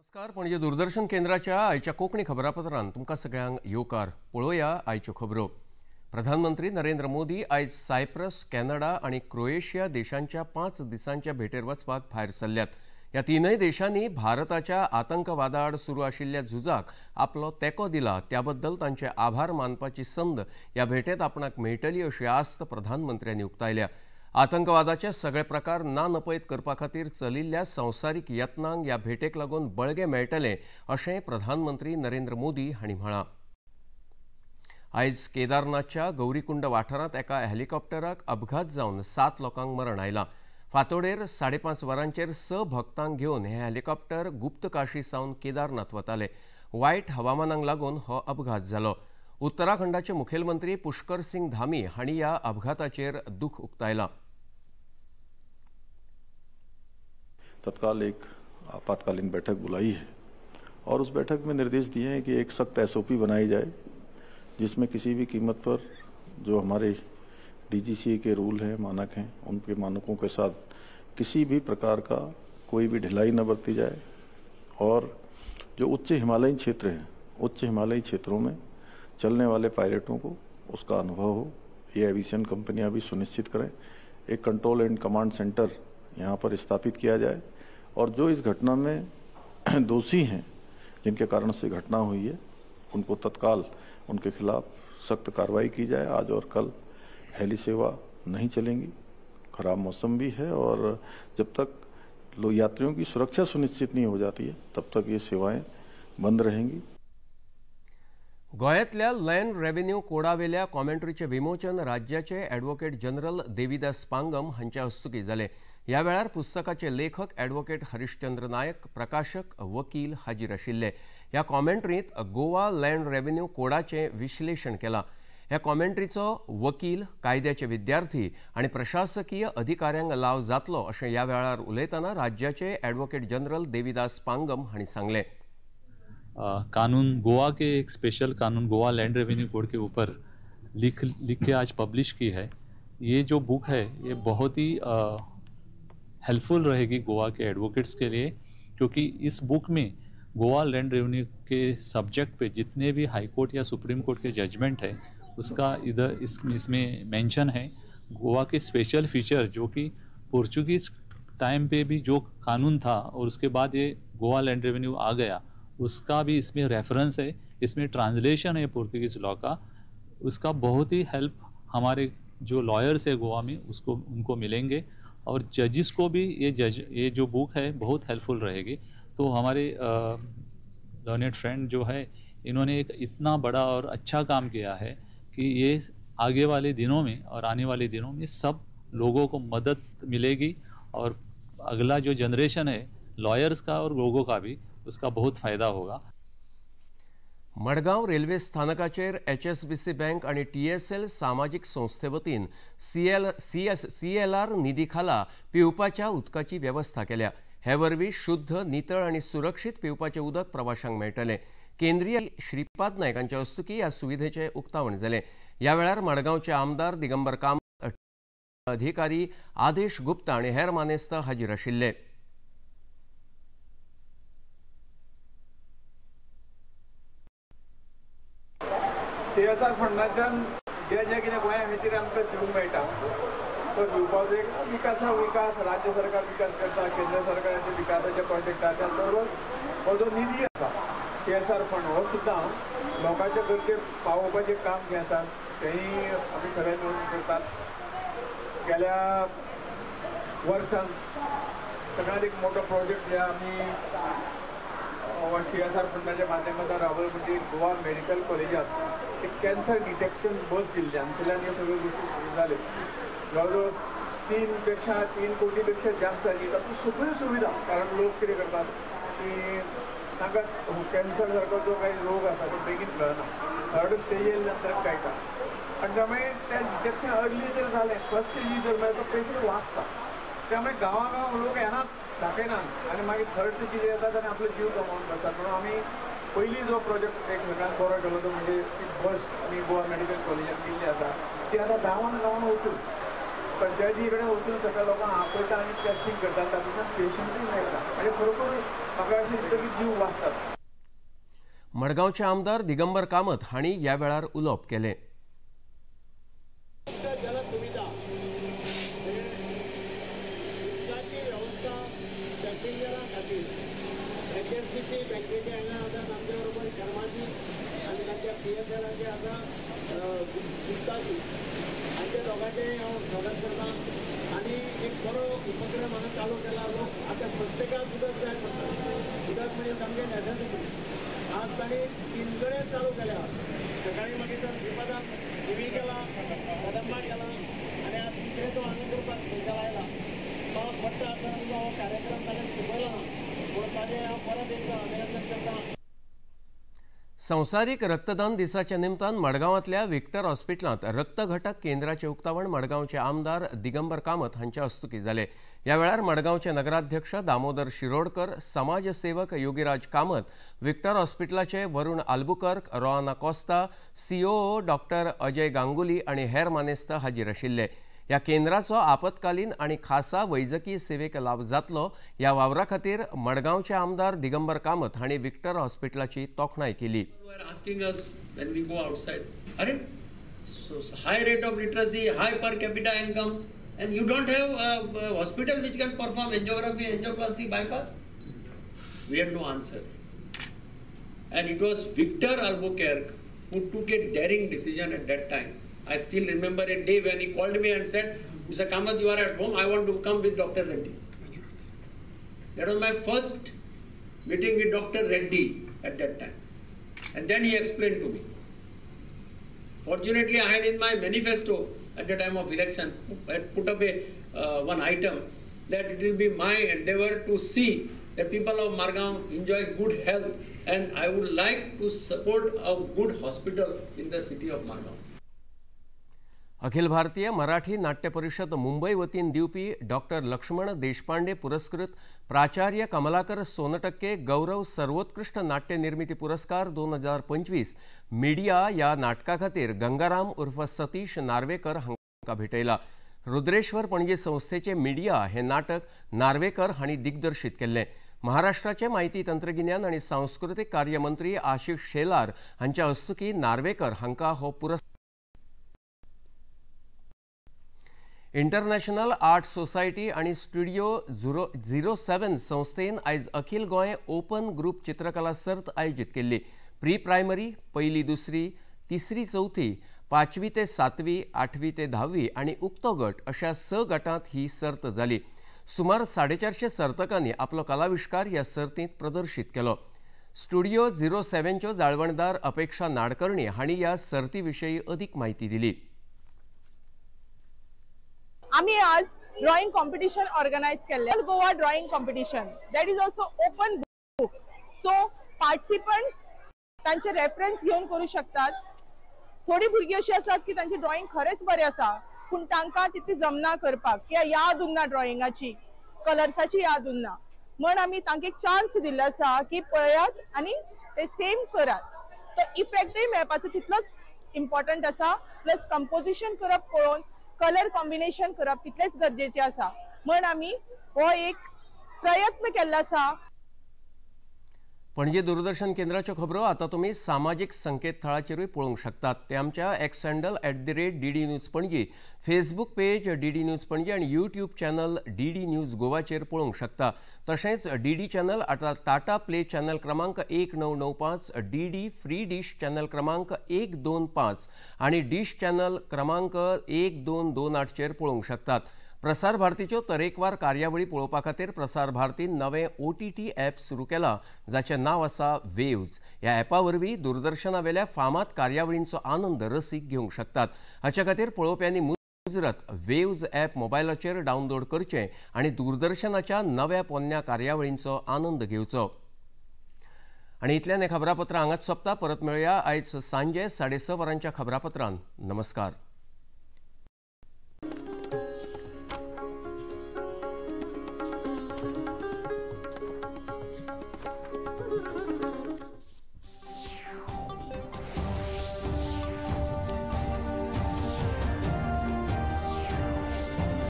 नमस्कार, पणजे दूरदर्शन केंद्राच्या आयच्या कोंकणी खबरापत्रान तुमकां सगळ्यांक येवकार. पळोवया आयच्यो खबरो. प्रधानमंत्री नरेंद्र मोदी आयज सायप्रस, कॅनडा आनी क्रोएशिया देशांच्या 5 दिसांच्या भेटेर वचपाक भायर सरल्यात. ह्या तीनय देशांनी भारताच्या आतंकवादा आड सुरू आशिल्ल्या झुजाक आपलो तेंको दिला त्या बद्दल तांचे आभार मानपाची संद ह्या भेटेंत आपणाक मेळटली अशी आस्त प्रधानमंत्र्यांनी उक्तायल्या. आतंकवादाचे सगळे प्रकार ना नपयत करपा खातीर चलिल्ल्या संवसारीक यत्नांक ह्या भेटेक लागून बळगें मेळटलें अशें प्रधानमंत्री नरेंद्र मोदी हांणी म्हळां. आयज केदारनाथच्या गौरीकुंड वाठारांत एका हेलिकॉप्टराक अपघात जावन 7 लोकांक मरण आयलां. फांतोडेर 5:30 वरांचेर 6 भक्तांक घेवन हें हेलिकॉप्टर गुप्तकाशी सावन केदारनाथ वताले. वायट हवामानाक लागून हो अपघात जालो. उत्तराखंडाचे मुखेलमंत्री पुष्कर सिंग धामी हांणी ह्या अपघाताचेर दुख उक्तायलां. तत्काल एक आपातकालीन बैठक बुलाई है और उस बैठक में निर्देश दिए हैं कि एक सख्त एसओपी बनाई जाए जिसमें किसी भी कीमत पर जो हमारे डीजीसीए के रूल हैं, मानक हैं, उनके मानकों के साथ किसी भी प्रकार का कोई भी ढिलाई न बरती जाए और जो उच्च हिमालयी क्षेत्र हैं, उच्च हिमालयी क्षेत्रों में चलने वाले पायलटों को उसका अनुभव हो, ये एविएशन कंपनियां भी सुनिश्चित करें. एक कंट्रोल एंड कमांड सेंटर यहाँ पर स्थापित किया जाए और जो इस घटना में दोषी हैं, जिनके कारण से घटना हुई है, उनको तत्काल उनके खिलाफ सख्त कार्रवाई की जाए. आज और कल हेली सेवा नहीं चलेंगी, खराब मौसम भी है और जब तक लोग यात्रियों की सुरक्षा सुनिश्चित नहीं हो जाती है तब तक ये सेवाएं बंद रहेंगी. गोंयांतल्या लँड रेव्हेन्यू कोडावेल्या कॉमेंट्रीचें विमोचन राज्याचे ॲडव्होकेट जनरल देवीदास पांगम हांच्या हस्तुकीं जालें. ह्या वेळार पुस्तकाचे लेखक ॲडव्होकेट हरिश्चंद्र नायक, प्रकाशक, वकील हाजीर आशिल्ले. ह्या कॉमेंट्रींत गोवा लँड रेव्हेन्यू कोडाचें विश्लेशण केलां. ह्या कॉमेंट्रीचो वकील, कायद्याचे विद्यार्थी आनी प्रशासकीय अधिकाऱ्यांक लाव जातलो अशें ह्या वेळार उलयतना राज्याचे ॲडव्होकेट जनरल देवीदास पांगम हांणी सांगलें. कानून गोवा के एक स्पेशल कानून Goa land revenue code K ऊपर लिख लिख के आज पब्लिश की है. ये जो बुक है ये बहुत ही हेल्पफुल रहेगी गोवा के एडवोकेट्स के लिए, क्योंकि इस बुक में Goa land revenue K subject pay जितने भी हाई कोर्ट या सुप्रीम कोर्ट के जजमेंट है उसका इधर इसमें मेंशन है. गोवा के स्पेशल फीचर जो कि पोर्चुगीज़ टाइम पे भी जो कानून था और उसके बाद ये गोवा लैंड रेवेन्यू आ गया, उसका भी इसमें रेफरेंस है. इसमें ट्रांसलेशन है पोर्तुगीज़ लॉ का, उसका बहुत ही हेल्प हमारे जो लॉयर्स है गोवा में उसको उनको मिलेंगे और जजिस को भी ये जो बुक है बहुत हेल्पफुल रहेगी. तो हमारे लर्नेड फ्रेंड जो है इन्होंने एक इतना बड़ा और अच्छा काम किया है कि ये आगे वाले दिनों में और आने वाले दिनों में सब लोगों को मदद मिलेगी और अगला जो जनरेशन है लॉयर्स का और लोगों का भी उसका बहुत फायदा होगा. मडगांव रेल्वे स्थानकाचेर एचएसबीसी बँक आनी टीएसएल सामाजीक संस्थे वतीन सीएलआर निधी खाला पिवपाच्या उदकाची वेवस्था केल्या. हे वरवीं शुद्ध, नितळ आनी सुरक्षीत पिवपाचें उदक प्रवाशांक मेळटलें. केंद्रीय श्रीपाद नायक हांच्या हस्तुकीं ह्या सुविधेचें उक्तावण जालें. ह्या वेळार मडगांवचे आमदार दिगंबर कामत, अधिकारी आदेश गुप्ता आनी हेर मानेस्त हाजीर आशिल्ले. सीएसआर फंडांतल्यान जे जे कितें गोंया खातीर आमकां दिवंक मेळटा तो दिवपाचो एक विकासा विकास राज्य सरकार विकास करता, केंद्र सरकाराचे विकासाचे प्रोजेक्ट आसा. त्याच बरोबर हो जो निधी आसा सीएसआर फंड हो सुद्दां लोकांच्या गरजेक पावोवपाचें काम जें आसा तेंय आमी सगळे मेळून करतात. गेल्या वर्सान सगळ्यांत एक मोठो प्रोजेक्ट जे आमी सीएसआर फंडाच्या माध्यमांतल्यान राबयलो म्हणजे गोवा मेडिकल कॉलेजात एक कॅन्सर डिटेक्शन बस दिल्ली. हांगसरल्यान ह्यो सगळ्यो गोश्टी सुरू जाल्यो. जवळ जवळ 3 कोटीपेक्षा जास्त जाली. तातूंत सगळ्यो सुविधा, कारण लोक कितें करतात की तांकां कॅन्सर सारको जो काही रोग आसा तो बेगीन कळना, थर्ड स्टेज येयल्या नंतर कळटा आनी त्यामुळे तें डिटेक्शन अर्ली जर जालें, फर्स्ट स्टेजी जर मेळ्ळें तो पेशंट वाचता. त्यामुळे गांवागांव लोक येनात, दाखयनात आनी मागीर थर्ड स्टेजीर येतात आनी आपलो जीव गमावन बसतात. म्हणून आमी पयलीं जो प्रोजेक्ट एक सगळ्यांत बरो केलो तो म्हणजे ती बस आमी गोवा मेडिकल कॉलेजान केल्ली आसा, ती आतां गांवान गांवान वचून पंचायती कडेन वचून सगळ्या लोकांक आपयता आनी टेस्टींग करता, तातूंतल्यान पेशंटूय मेळटा आनी खरोखर म्हाका अशें दिसता की जीव वाचतात. मडगांवचे आमदार दिगंबर कामत हांणी ह्या वेळार उलोवप केलें. स्वागत करता आनी एक बरो उपक्रम हांगा चालू केला. लोक आतां प्रत्येकाक उदक जाय पडटा, उदक म्हणजे सामकें नेसेसिटी. आज तांणी 3 कडेन चालू केल्या. सकाळी मागीर तो श्रीपादाक थिवी केला, कदंबा केला आनी आज तिसरे तो हांगा करपाक खंयच्यान आयला. पावस पडटा आसतना सुद्दां हो कार्यक्रम ताणें चुकयलो ना, म्हणून ताजें हांव परत एकदां अभिनंदन करता. संवसारीक रक्तदान दिसाच्या निमतान मडगांवांतल्या विक्टर हॉस्पिटलांत रक्तघटक केंद्राचें उक्तावण मडगांवचे आमदार दिगंबर कामत हांच्या हस्तुकीं जालें. ह्या वेळार मडगांवचे नगराध्यक्ष दामोदर शिरोडकर, समाजसेवक योगीराज कामत, विक्टर हॉस्पिटलाचे Varun Albuquerque, Roana Costa, COO doctor Ajay Ganguly आनी हेर मानेस्त हाजीर आशिल्ले. ह्या केंद्राचो आपत्कालीन आनी खासा वैजकी सेवेक लाव जातलो. ह्या वावरा खातीर मडगांवचे आमदार दिगंबर कामत हांणी विक्टर हॉस्पिटलाची तोखणाय केली. High rate of literacy, high per capita income, and you don't have a hospital which can perform angiography, angioplasty, bypass? We had no answer. And it was Victor Albuquerque who took a daring decision at that time. I still remember a day when he called me and said, Mr. Kamath, you are at home, I want to come with Dr. Reddy. That was my first meeting with Dr. Reddy at that time. And then he explained to me. Fortunately, I had in my manifesto at the time of election, I had put up a one item that it will be my endeavor to see that people of Margao enjoy good health, and I would like to support a good hospital in the city of Margao. Akhil Bharatiya Marathi Natya Parishad Mumbai वतीन दिवपी doctor Laxman Deshpande पुरस्कृत प्राचार्य कमलाकर सोनटक्के गौरव सर्वोत्कृष्ट नाट्य निर्मिती पुरस्कार 2025 media ह्या नाटका खातीर गंगाराम उर्फ सतीश नार्वेकर हांकां भेटयला. रुद्रेश्वर पणजी संस्थेचे मीडिया हे नाटक नार्वेकर हांणी दिग्दर्शीत केल्लें. महाराष्ट्राचे माहिती तंत्रगिन्यान आनी सांस्कृतीक कार्य मंत्री आशिष शेलार हांच्या हस्तुकीं नार्वेकर हांकां हो पुरस्कार इंटरनॅशनल आर्ट सोसायटी आनी स्टुडिओ 07 संस्थेन आयज अखिल गोंय ओपन ग्रुप चित्रकला सर्त आयोजीत केल्ली. प्री प्रायमरी, पयली, दुसरी, तिसरी, चवथी, पांचवी ते सातवी, आठवी ते धावी आनी उक्तो गट अशा 6 गटांत ही सर्त जाली. सुमार 450 सर्तकांनी आपलो कलाविष्कार ह्या सर्तींत प्रदर्शीत केलो. स्टुडिओ 07च्यो जाळवणदार अपेक्षा नाडकर्णी हांणी ह्या सर्ती विशीं अदीक म्हायती दिली. आमी आज ड्रॉइंग कॉम्पिटिशन ऑर्गनायज केल्ले, Goa drawing competition, that is also open book. So participants तांचे रेफरन्स घेवन करू शकतात. थोडी भुरगीं अशी आसात की तांचे ड्रॉइंग खरेंच बरें आसा, पूण तांकां तितली जमना करपाक किंवा याद उरना, ड्रॉइंगाची कलर्साची याद उरना, म्हण आमी तांकां एक चान्स दिल्लो आसा की पळयात आनी ते सेम करात. तो इफेक्टूय मेळपाचो तितलोच इम्पॉर्टंट आसा, प्लस कंपोजिशन करप पळोवन कलर कॉम्बिनेशन करप तितलेच गरजेचे आसा, म्हण आमी हो एक प्रयत्न केल्लो आसा. पणजे दूरदर्शन केंद्राच्यो खबरो आतां तुमी सामाजीक संकेतथळाचेरूय पळोवंक शकतात. ते आमच्या X handle @DD News Panaji, Facebook page DD News Panaji आनी यूट्यूब चॅनल DD news गोवाचेर पळोवंक शकता. तशेंच DD channel आतां टाटा प्ले चॅनल क्रमांक 1995, DD free dish channel क्रमांक 125 आनी डिश चॅनल क्रमांक 1228चेर पळोवंक शकतात. प्रसार भारतीच्यो तरेकवार कार्यावळी पळोवपा खातीर प्रसार भारतीन नवें OTT app सुरू केला, जाचें नांव आसा वेव्ज. ह्या ॲपा वरवीं दूरदर्शनावेल्या फामाद कार्यावळींचो आनंद रसीक घेवंक शकतात. हाचे खातीर पळोवप्यांनी मुजरत वेव्ज ॲप मोबायलाचेर डावनलोड करचें आनी दूरदर्शनाच्या नव्या पोन्न्या कार्यावळींचो आनंद घेवचो. आनी इतल्यान हें खबरापत्र हांगाच सोंपता. परत मेळया आयज सांजे 6:30 वरांच्या खबरापत्रान. नमस्कार.